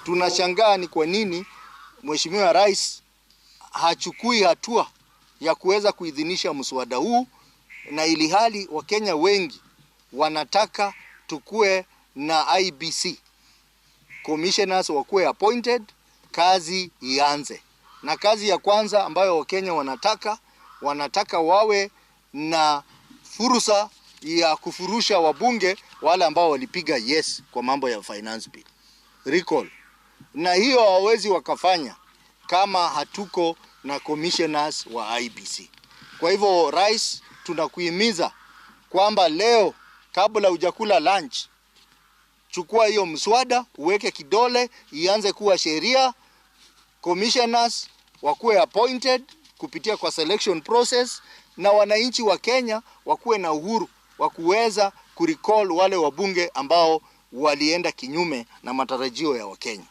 Tunashangaa ni kwa nini Mheshimiwa Rais hachukui hatua ya kuweza kuidhinisha mswada huu, na ilihali Wakenya wengi wanataka tukue na IEBC commissioners wakuwe appointed, kazi ianze. Na kazi ya kwanza ambayo Wakenya wanataka wawe na fursa ya kufurusha wabunge wale ambao walipiga yes kwa mambo ya finance bill recall, na hiyo hawawezi wakafanya kama hatuko na commissioners wa IEBC. Kwa hivyo, Rais, tunakuhimiza kwamba leo kabla hujakula lunch, chukua hiyo mswada uweke kidole, ianze kuwa sheria, commissioners wakuwe appointed kupitia kwa selection process, na wananchi wa Kenya wakuwe na uhuru wa kuweza kurecall wale wabunge ambao walienda kinyume na matarajio ya Wakenya.